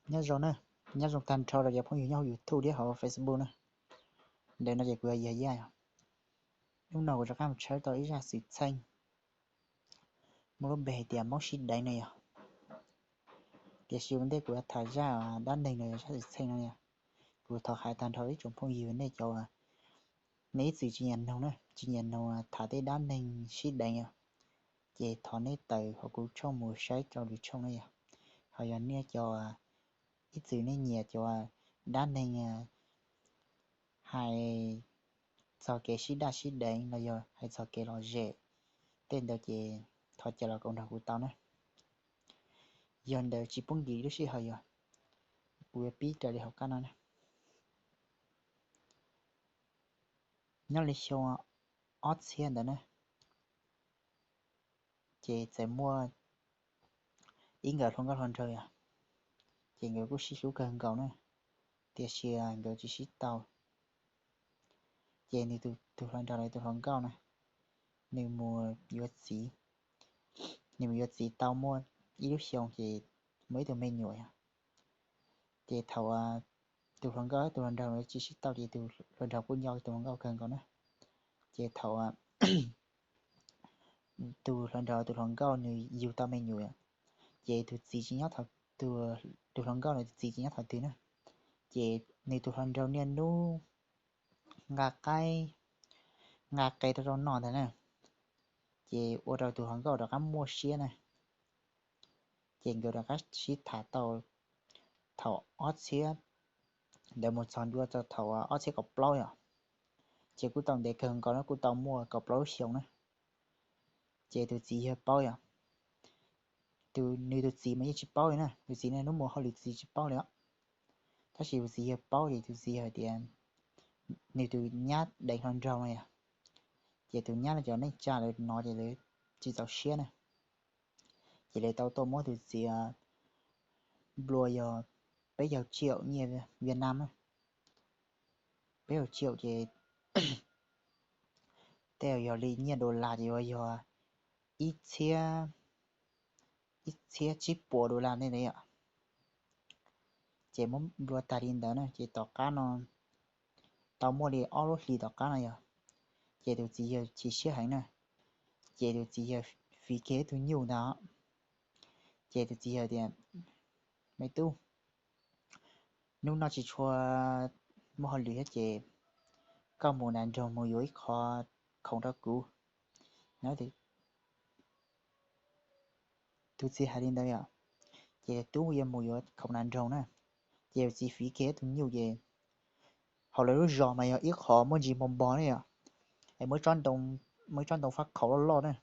Nyob zoo na, nyob zoo tag nrho rau cov phooj ywg nyob hauv YouTube thiab hauv Facebook na. Ntawm no ces kuv yog Yaj Yaj os. Hnub no kuv rov qab mus tshawb tau ib zaj xwm txheej muaj lub npe hais tias Hmoob sib deev no yog. Tiam sis ua ntej kuv yuav tham zaj dab neeg no, zaj xwm txheej no yog, kuv thov hais tag nrho ib tsoom phooj ywg nej cov, nej ib txwm tsis nyiam mloog na, tsis nyiam mloog tham tej dab neeg sib deev os, ces thov nej tawm hauv kuv tshooj mus saib rau lwm tshooj na yog. Ho yog nej cov, ib txwm nej nyiam cov dab neeg hais txog kev sib daj sib deev los yog hais txog kev lom zem tej ntawd ces thov cia los koom nrog kuv tau na. Yog ntawd tsis pub nkim lub sij hawm yog, kuv yuav pib raws li hauv qab no na. Nyob li xyoo ob txhiab ntawd na, ces txawm muaj ib nkawd hluas nkauj hluas nraug yog, ces nkawd kuj sib hlub kawg nkaus na, tiam sis nkawd tsis sib tau. Ces nws tus hluas nraug los tus hluas nkauj na, nws mus yuav txiv, nws mus yuav txiv tau muaj ib lub xyoo ces muaj ib tug me nyuam yog. Ces thaum tus hluas nkauj tus hluas nraug tsis sib tau ces tus hluas nraug kuj nco tus hluas nkauj kawg nkaus na. Ces thaum tus hluas nraug tus hluas nkauj nws yug tau me nyuam, ces tus txiv tsis nyob, tus hluas nkauj no tus txiv tsis nyob thaum twg na, ces nws tus hluas nraug niaj hnub nqa qaib, nqa qe rau rau noj ntag na, ces ua rau tus hluas nkauj rov qab muaj siab na. Ces nkawd rov qab sib tham tau thaum ob txhiab ntawd mus txog ntua txog thaum ob txhiab kaum plaub yom, ces kuj tau ntev kawg nkaus na, kuj tau muaj kaum plaub lub xyoo na. Ces tus txiv yawg paub yom, nws tus txiv mas yeej tsis paub li na, tus txiv niaj hnub mus hauj lwm, tus txiv tsis paub li os. Tab sis tus txiv yawg paub ces tus txiv yawg hais tias nws tus nyab deev hluas nraug no yog, ces tus nyab no cov neej tsa lawv hnov ces lawv tsis txaus siab na, ces lawv tau tuaj muab tus txiv nplua yog peb caug tsiaum nyiaj Vietnam na. Peb caug tsiaum ces tej yog li nyiaj dollar ces yuav yog ib txhiab, ib txhiab tsib puas dollar ne yom. Ces muab nplua tag li ntawd na ces tom qab no tau muaj li ob lub hlis tom qab no yog, ces tus txiv yawg chim siab heev na, ces tus txiv yawg fiv kiag ib tug nyuj ntag. Ces tus txiv yawg tias, Me tub, hnub no tsis tshua muaj hauj lwm thiab ces koj mus nram nroog mus yuav ib qho khoom rau kuv. Tus txiv hais li ntawd yom, ces tub yuav mus yuav khoom nram nroog na, ces tus txiv fiv kiag tus nyuj ces hauv lawv lub zos mas yog ib qho muaj ntsis npog npog ne yom, es muaj ib tsob ntoo fab khaum loj loj na,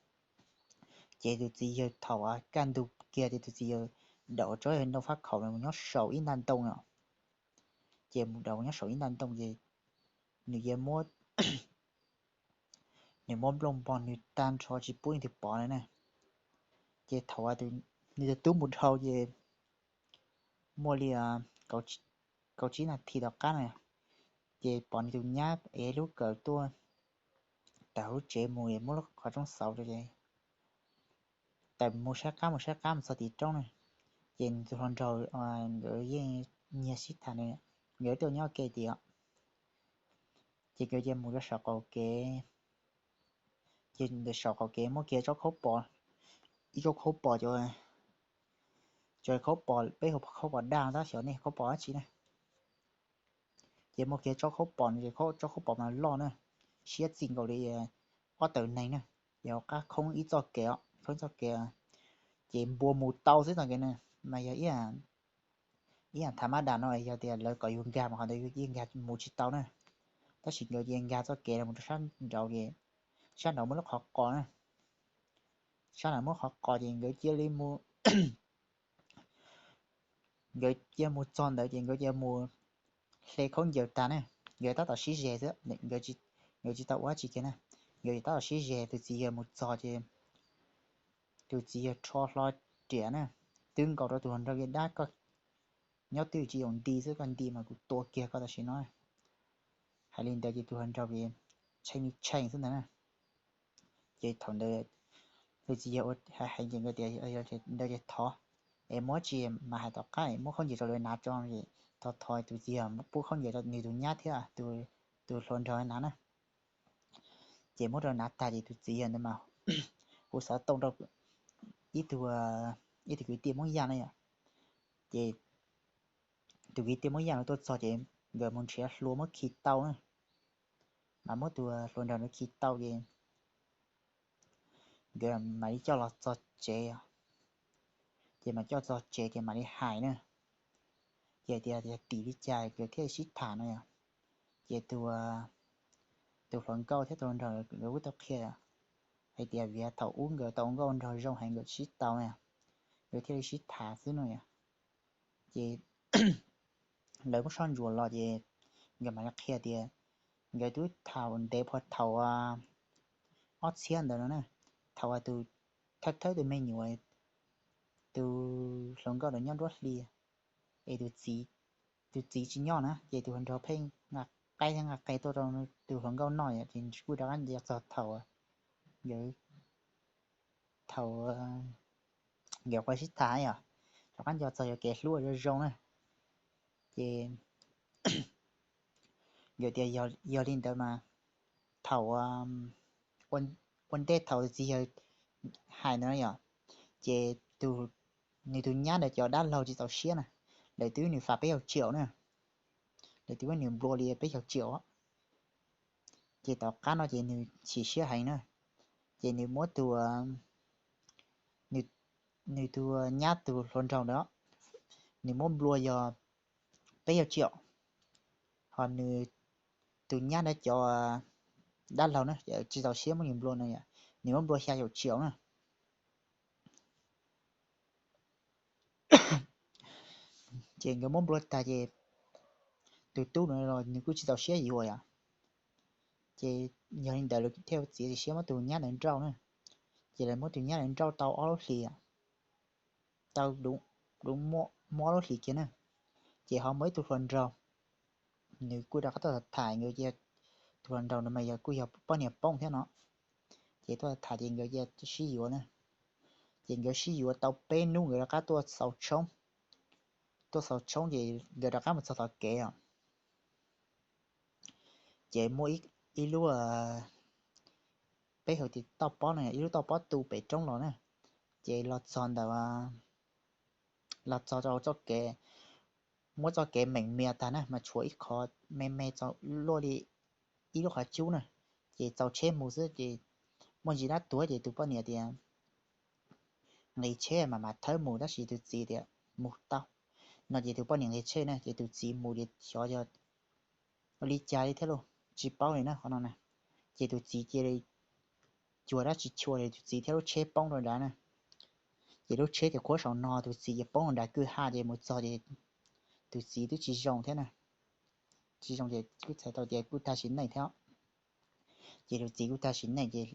ces tus txiv yawg thaum kaj ntug kiag ces tus txiv yawg daus tsob ntoo fab khaum mus nyob saum ib nta ntoo no, ces mus daus nyob saum ib nta ntoo ces nws yuav muab, nws muab nplooj npog nws tag nrho tsis pub leej twg pom li na. Ces thaum nws tus tub mus dhau ces muaj li kaum tsib nas this tom qab no, ces pom nws tus nyab ev lub kawm tuaj tawm lub tsev mus muab lub qhov rooj xauv rau ces tawm mus saib qab mus saib qab mus txog tim roob na, ces nws tus hluas nraug nkawd yeej nyiag sib tham na, nkawd tuaj nyob ke tias, ces nkawd cia mus rau saum qaum kev, ces ntawm saum qaum kev muab kiag tsob khaub pos, ib tsob khaub pos cov, cov khaub pos peb hu khaub pos daj tab xyov nej khaub pos dab tsi na. Ces muab kiag tsob khaub pos no ces tsob khaub pos mas loj na, siab txij nkaus li ob tawm neeg na, ces hauv qab khoob ib txoj kev, khoob ib txoj kev, ces npua mus tau xwb txoj kev na, mas yog ib yam thav mab dam no yog tias lawv kom yus nkag mas qhov ntawd yus yeej nkag mus tsis tau na. Tab sis nkawd cia nkag txoj kev los rau sab nraud ces sab nraud muaj lub qhov qos na, sab nraud muaj qhov qos ces nkawd cia li mus, nkawd cia mus txog ntawd ces nkawd cia mus hle khaub ncaws tag ne, nkawd tab tom sib ze xwb, nkawd tsis tau ua dab tsi kiag na, nkawd tab tom sib ze, tus txiv yawg mus txog ces tus txiv yawg rho hlo riam na, twb nkaus rau tus hluas nraug kiag dab, Koj nyob twj ywm tsis yaum nti xwb, koj nti mas kuv tua kiag koj tam sim no. Hais li ntawd ces tus hluas nraug ces tshee li tshee xwb ntag na. Ces thaum ntawd tus txiv yawg ua hais hais ces nkawd tias, Ntawd ces thov, Es muab tsis mas hais tom qab muab khaub ncaws rau lawv hnav tso es thov thov tus txiv pub khaub ncaws rau nws tus nyab thiab tus hluas nraug hnav na. Ces muab rau hnav tag ces tus txiv yog ntawd mas hu xov tooj rau ib tug, ib tug kwv tij Hmoob Yaj na yom. Ces tus kwv tij Hmoob Yaj no tuaj txog ces nkawd mus nrhiav hlua muab khi tau na, mas muab tus hluas nraug ntawd khi tau ces nkawd mam li coj los txog tsev, ces mam coj txog tsev ces mam li hais na. Ces tias tim li cas nkawd thiaj sib tham no yom. Ces tus, tus hluas nkauj thiab tus hluas nraug nkawd kuj tau qhia hais tias vim thaum ub nkawd tau nkauj nraug zoo heev nkawd sib tau na, nkawd thiaj li sib tham xwb no yom. Ces lawv muab soj ntsuam los ces nkawd mam li qhia tias nkawd twb tham ntev phua thaum ob txhiab ntawd no na, thaum tus thawj thawj tus me nyuam, tus hluas nkauj ntawd nyob nruab hli, es tus txiv tsis nyob na ces tus hluas nraug pheej nqa qaib thiab nqa qe tuaj rau tus hluas nkauj noj ces kuj rov qab nco txog thaum nkawd thaum nkawd ua sib tham yom, rov qab nco txog yuav kev hlub zoo zoo na. Ces nkawd tias yog li ntawd mas thaum ua ntej thaum tus txiv yawg hais ntawd yom, ces nws tus nyab ntawd cov dab laug tsis txaus siab na, lawv twb nws fas peb caug tsiaum na, lawv twb muab nws nplua li peb caug tsiaum. Ces tom qab no ces nws chim siab heev na, ces nws muab tus, nws tus nyab tus hluas nraug ntawd, nws muab nplua yog peb caug tsiaum, ho nws tus nyab ntawd cov dab laug na tsis txaus siab muab nws nplua no, nws muab nplua xya caum tsiaum na. Ces nkawd muab nplua tag ces tus tub no los nws kuj tsis txaus siab yuav yom. Ces yog li ntawd lawv thiaj txiav txim siab muab tus nyab ntawd nrauj na. Ces lawv muab tus nyab ntawd nrauj tau ob lub hlis, tau, muab ob lub hlis kiag na. Ces ho muaj ib tug hluas nraug, nws kuj rov qab tuaj tham nkawd cia, tus hluas nraug no mas yog kuj yog poj niam poob thiab no. Ces tuaj tham ces nkawd cia sib yuav na. Ces nkawd sib yuav tau peb hnub nkawd rov qab tuaj xaus tshoob, tuaj xaus tshoob ces nkawd rov qab mus txog tom kev os. Ces muaj ib lub, peb hu tias toj pob no, ib lub toj pob tu pem roob los na. Ces los txog ntawd, los txog rau txoj kev, muab txoj kev meem mias tag na mas tshuav ib qho me me txaus luaj li ib lub qhov cub na. Ces txaus tsheb mus xwb ces muaj ntsis dab tuag ces tus poj niam tias nqis tsheb mas mam thawb mus tab sis tus txiv tias mus tau no ces tus poj niam nqis tsheb na ces tus txiv mus ces xyov yog ua li cas li thiab los tsis paub li na qhov no na. Ces tus txiv cia li cuag dab tsi chua ces tus txiv thiab lub tsheb poob rau nrad na. Ces lub tsheb ces qhuav saum no tus txiv ces poob rau nrad kwj ha ces mus txog ces tus txiv twb tsis zoo thiab na. Tsis zoo ces kuj txhais tau tias kuj tag sim neej thiab. Ces tus txiv kuj tag sim neej ces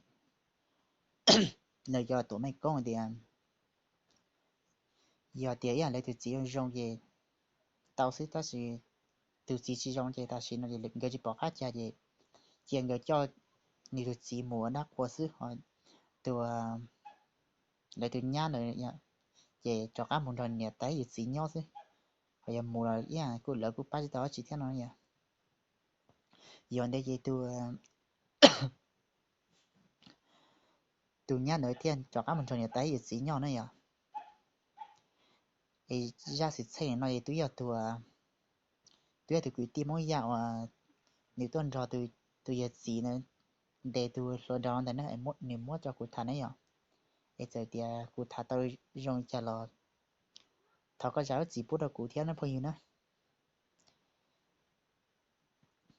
nws cov tuam mej koob tias yog tias ib yam li tus txiv zoo ces tau xwb tab sis tus txiv tsis zoo ces tam sim no ces nkawd tsis pom qab cas ces cia nkawd coj nws tus txiv mus ua dab qhua xwb ho tus, lawv tus nyab ntawd ces rov qab mus nrog niam tais yawm txiv nyob xwb. Ho yog mus los ib yam kuj lawv kuj pab tsis tau dab tsi thiab no yom. Yog ntawd ces tus, tus nyab ntawd thiaj rov qab mus nrog niam tais yawm txiv nyob na yom. Es zaj xwm txheej no es twb yog tus, twb yog tus kwv tij Hmoob Yaj uas nws tuaj nrog tus yawg txiv na ntes tus hluas nraug ntawd na, nws muab rau kuv tham na yom. Es txawm tias kuv tham tau zoo li cas los thov koj zam lub txim pub rau kuv thiab na phooj ywg na.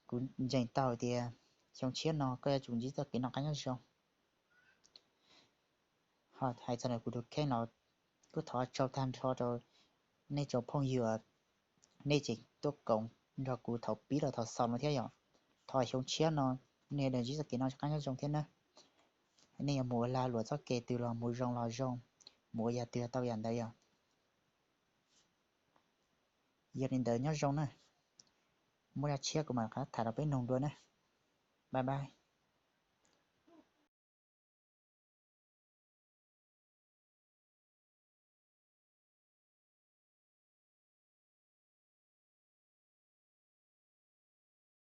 Kuv ntseeg tau tias xyoo tshiab no koj yuav tsum ntsib txoj kev noj qab nyob zoo. Ho hais txog ntawm kuv tus kheej los kuj thov tsaug tag nrho rau nej tsoom phooj ywg, nej tseem tuaj koom nrog kuv thaum pib los thaum xaus no thiab yom. Thov xyoo tshiab no nej ntsib txoj kev noj qab nyob zoo thiab na. Nej yuav mus ua lag luam txoj kev twg los mus zoo los zoo, mus ua yam twg tau yam ntawd yom. Yog li ntawd nyob zoo na, muaj zaj tshiab kuv mam rov qab tham rau peb mloog dua na. Bye bye.